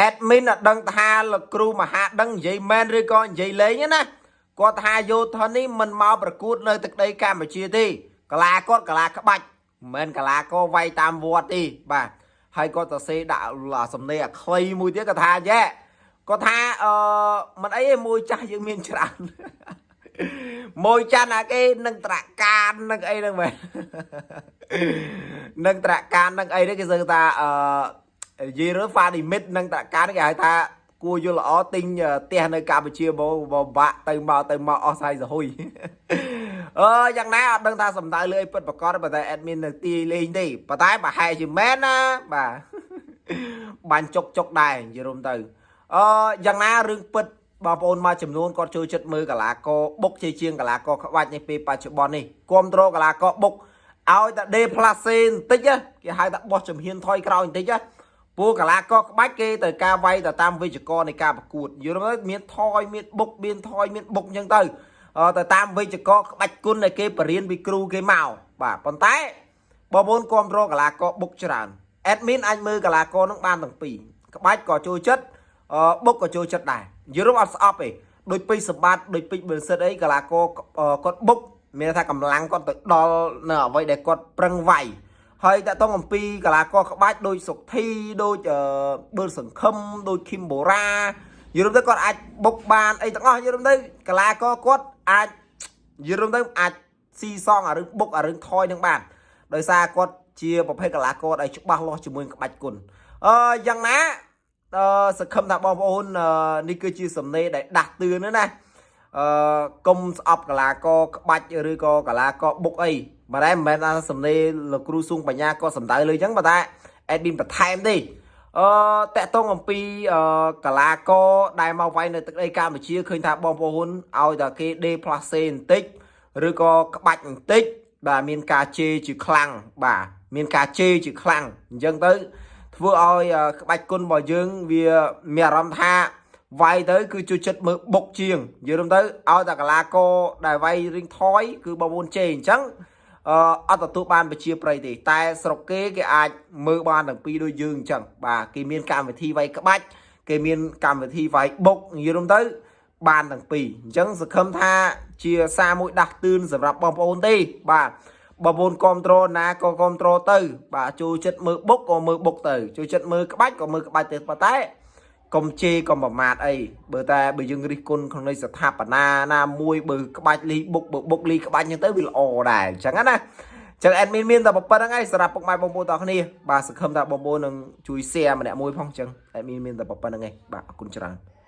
Admin អត់ដឹងថាលោកគ្រូមហាដឹងនិយាយមែនឬក៏និយាយលេងណាគាត់ថាយោធននេះមិនមកប្រកួតនៅទឹកដីកម្ពុជាទេកាឡាគាត់កាឡាក្បាច់មិនមែនកលាករវាយតាមវត្តទេបាទហើយគាត់សរសេរដាក់សំណេរអាខ្លីមួយទៀតគាត់ថាយ៉ែគាត់ថាអឺមិនអីទេមួយចាស់យើងមានច្រើន មួយចាស់ណាគេនឹងត្រាក់ការនឹងអីហ្នឹងមែន នឹងត្រាក់ការនឹងអីនេះគេសឹងថាអឺនិយាយរើហ្វាឌីមិតនឹងត្រាក់ការនេះគេហៅថាគួរយល់ល្អទិញផ្ទះនៅកម្ពុជាមកបាក់ទៅមកទៅមកអស់សាយសហុយ អឺយ៉ាងណាអត់ដឹងថាសំដៅលើអីពិតប្រកបប៉ុន្តែ admin នៅទាយលេងទេប៉ុន្តែប្រហែលជាមែនណាបាទ បាញ់ចុកចុកដែរនិយាយរួមទៅអឺយ៉ាងណារឿងពិតបងប្អូនមួយចំនួនគាត់ចូលចិត្តមើលកីឡាករបុកជាជាងកីឡាករក្បាច់នេះពេលបច្ចុប្បន្ននេះគ្រប់គ្រងកីឡាករបុកឲ្យតែ déplacé បន្តិចគេហៅថាបោះជំហានថយក្រោយបន្តិចពួកកីឡាករក្បាច់គេទៅការវាយទៅតាមវិជ្ជករនៃការប្រកួតយល់ទៅមានថយមានបុកមានថយមានបុកអញ្ចឹងទៅទៅតាមវិជ្ជករក្បាច់គុណដែលគេបរៀនពីគ្រូគេមកបាទប៉ុន្តែបងប្អូនគ្រប់គ្រងកីឡាករបុកច្រើន admin អាចមើលកីឡាករនឹងបានទាំងពីរក្បាច់ក៏ចូលចិត្តបុកក៏ចូលចិត្តដែរយល់អត់ស្អប់ទេដូចពេជ្រសម្បត្តិដូចពេជ្របិលសិតអីកីឡាករគាត់បុកមានថាកម្លាំងគាត់ទៅដល់នៅអ្វីដែលគាត់ប្រឹងវាយហើយតកតងអំពីកីឡាករក្បាច់ដូចសុកធីដូចបឺលសង្ឃឹមដូចឃីមបូរ៉ាយល់ទៅគាត់អាចបុកបានអីទាំងអស់យល់ទៅកីឡាករគាត់អាចយល់ទៅអាចស៊ីសងអារឿងបុកអារឿងថយនឹងបានដោយសារគាត់ជាប្រភេទកីឡាករដែលច្បាស់លាស់ជាមួយក្បាច់គុណអឺយ៉ាងណាអឺសង្ឃឹមថាបងប្អូននេះគឺជាសំណេរដែលដាស់តឿនណាអឺកុំស្អប់កីឡាករក្បាច់ឬក៏កីឡាករបុកអីបើតែមិនមែនថាសំណេរលោកគ្រូស៊ូងបញ្ញាក៏សំដៅលើអញ្ចឹងបើតែ admin បន្ថែមទេអឺតកតងអំពីកីឡាករដែលមកវាយនៅទឹកដីកម្ពុជាឃើញថាបងប្អូនឲ្យតែគេ déplacé បន្តិចឬក៏ក្បាច់បន្តិចបាទមានការជេរជាខ្លាំងបាទមានការជេរជាខ្លាំងអញ្ចឹងទៅធ្វើឲ្យក្បាច់គុណរបស់យើងវាមានអារម្មណ៍ថាវាយទៅគឺជួយចិត្តមើលបុកជាងយល់ទៅឲ្យតែកីឡាករដែលវាយរៀងថយគឺបងប្អូនជេរអញ្ចឹងអឺអត់ទទួលបានប្រជាប្រិយទេតែស្រុកគេគេអាចមើលបានទាំងពីរដូចយើងអញ្ចឹងបាទគេមានកម្មវិធីវាយក្បាច់គេមានកម្មវិធីវាយបុកយល់ទៅបានទាំងពីរអញ្ចឹងសង្ឃឹមថាជាសារមួយដាស់តឿនសម្រាប់បងប្អូនទេបាទបងប្អូនគ្រប់ត្រូលណាក៏គ្រប់ត្រូលទៅ បាទចូលចិត្តមើលបុកក៏មើលបុកទៅចូលចិត្តមើលក្បាច់ក៏មើលក្បាច់ទៅប៉ុន្តែកុំជេរកុំប្រមាថអីបើតែបើយើងរិះគន់ក្នុងន័យស្ថាបនាណាមួយបើក្បាច់លីបុកបើបុកលីក្បាច់អញ្ចឹងទៅវាល្អដែរអញ្ចឹងណាចឹង admin មានតែប៉ុណ្្នឹងឯងសម្រាប់ពុកម៉ែបងប្អូនទាំងគ្នាបាទសង្ឃឹមថាបងប្អូននឹងជួយ share ម្នាក់មួយផងចឹង admin មានតែប៉ុណ្្នឹងឯងបាទអរគុណច្រើន។